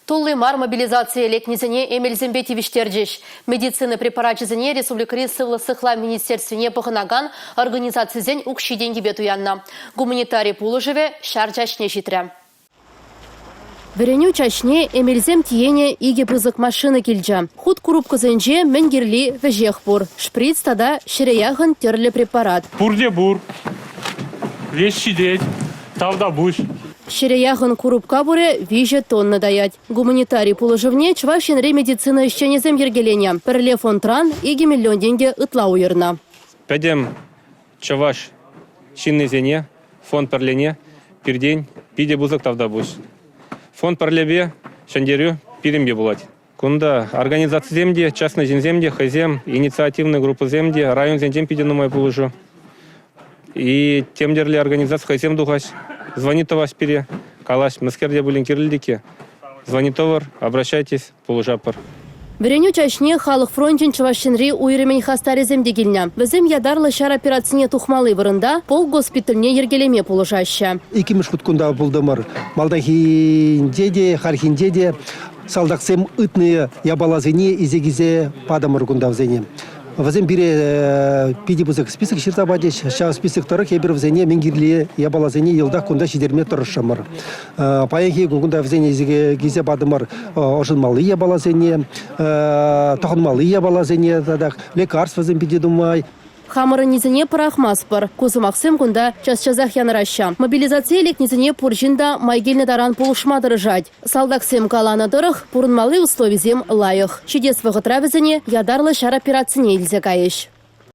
Тулли мар мобилизацие лекнисене эмелсемпе тивӗҫтерчӗҫ. Медицина препарачӗсене республикӑри сывлӑх сыхлав министерствине пӑхӑнакан организацисен укҫи-тенкипе туяннӑ. Гуманитари пулӑшӑвӗ ҫар чаҫне ҫитрӗ. Вӗренӳ чаҫне эмелсем тиенӗ икӗ пысӑк машина килчӗ. Хут курупкӑсенче мӗн кирли веҫех пур. Шприц тата ҫӗре яхӑн тӗрлӗ препарат. Пурте пур. Веҫ ҫитет. Тавтапуҫ. Ҫӗре яхӑн курупка пурӗ 3 тонна таять. Гуманитари пулӑшӑвне Чӑваш Енри медицина ӗҫченӗсем йӗркеленӗ. Пӗрле фондран 2 миллион тенкӗ ытла уйӑрнӑ. Пӗтӗм чӑваш ҫыннисене фонд пӗрлене пиртен питӗ пысӑк тавтапуҫ. Фонд пӗрлепе ҫӗнтерӳ пирӗнпе пулать. Кунта организацисем те, частный ҫынсем те, хӑйсем, инициативный группӑсем те, районсенчен питӗ нумай пулӑшу. И тем тӗрлӗ организаци хӑйсем тухаҫ, звонит тӑваҫ пире, калаҫ, мӗскер те пулин кирлӗ тӗкке. Звонит тӑвӑр, обращайтесь, пулӑшатпӑр. Вӗренӳ чаҫне Халӑх фрончӗн Чӑваш Енри уйрӑмӗн хастарӗсем те килнӗ. Вӗсем ятарлӑ ҫар операцине тухмалли вырӑнта полк госпитальне йӗркелеме пулӑшаҫҫӗ. Иккӗмӗш хут кунта пултӑмӑр. Малтанхинче те, хальхинче те салтаксем ытнӑ япаласене илсе килсе патӑмӑр кунта вӗсене. Вӗсем пире питӗ пысӑк список ҫырса пачӗҫ. Ҫав список тӑрӑх эпир вӗсене мӗн кирлӗ япаласене йӑлтах кунта ҫитерме тӑрӑшрӑмӑр. Паянхи кунта вӗсене илсе килсе патӑмӑр ӑшӑнмалли япаласене, тӑхӑнмалли япаласене тата лекарствӑсем питӗ нумай. Хамӑрӑннисене пӑрахмастпӑр. Ку сӑмахсем кунта час-часах янӑраҫҫӗ. Мобилизацие лекнисене пур ҫын та май килнӗ таран пулӑшма тӑрӑшать. Салтаксем каланӑ тӑрӑх, пурӑнмалли условисем лайӑх. Ҫитес вӑхӑтра вӗсене ятарлӑ ҫар операцине илсе кайӗҫ.